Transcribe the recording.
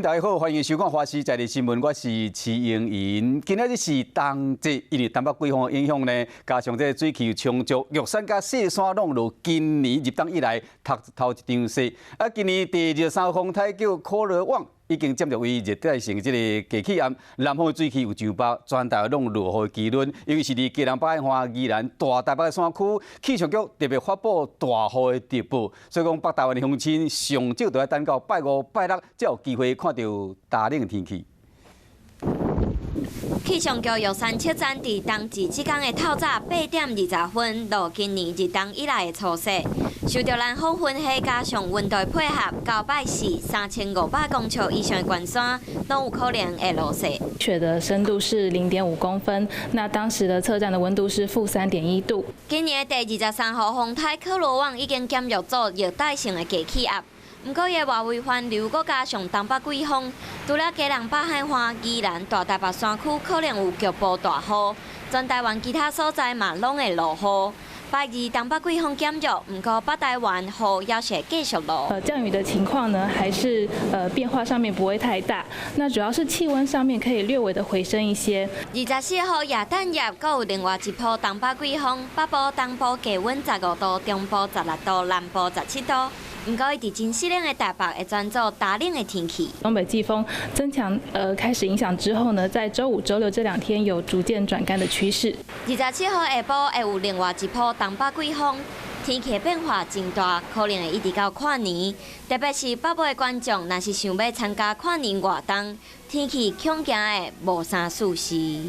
大家好，歡迎收看《華視在地新聞》，我是徐英瑩。今仔日是冬至，因為東北季風的影響呢，加上這個水汽充足，玉山佮雪山攏落今年入冬以來頭頭一場雪。啊，今年第二十三號風颱叫柯羅旺，已經減弱為熱帶性這個低氣壓，南方的水汽有上北，全台攏落雨的機率，尤其是佇基隆北海岸、宜蘭、大台北的山區，氣象局特別發布大雨的特報，所以講北台灣的鄉親上少都愛等到拜五、拜六才有機會看著大冷天氣。氣象局玉山測站佇冬至這工的透早8點20分，落今年入冬以來的初雪。受著南風雲系加上溫度配合，到拜四3500公尺以上的懸山，攏有可能會落雪。雪的深度是0.5公分，那當時的測站的溫度是-3.1度。今年的第二十三號風颱柯羅旺已經減弱做熱帶性的低氣壓。毋過，伊的外圍環流，閣加上東北季風，除了基隆北海岸、宜蘭、大台北山區可能有局部大雨，全台灣其他所在嘛攏會落雨。拜二東北季風減弱，毋過北台灣雨猶是會繼續落。降雨的情況呢，還是變化上面不會太大。那主要是氣溫上面可以略微的回升一些。24號耶誕夜，閣有另外一波東北季風，北部、東部低溫15度，中部16度，南部17度。毋過，伊佇真濕冷的台北會轉做大冷的天氣。東北季風增強，開始影響之後呢，在週五、週六這兩天有逐漸轉乾的趨勢。27號下晡會有另外一波東北季風，天氣變化真大，可能會一直到跨年。特別是北部的觀眾，若是想欲參加跨年活動，天氣恐驚會無啥舒適。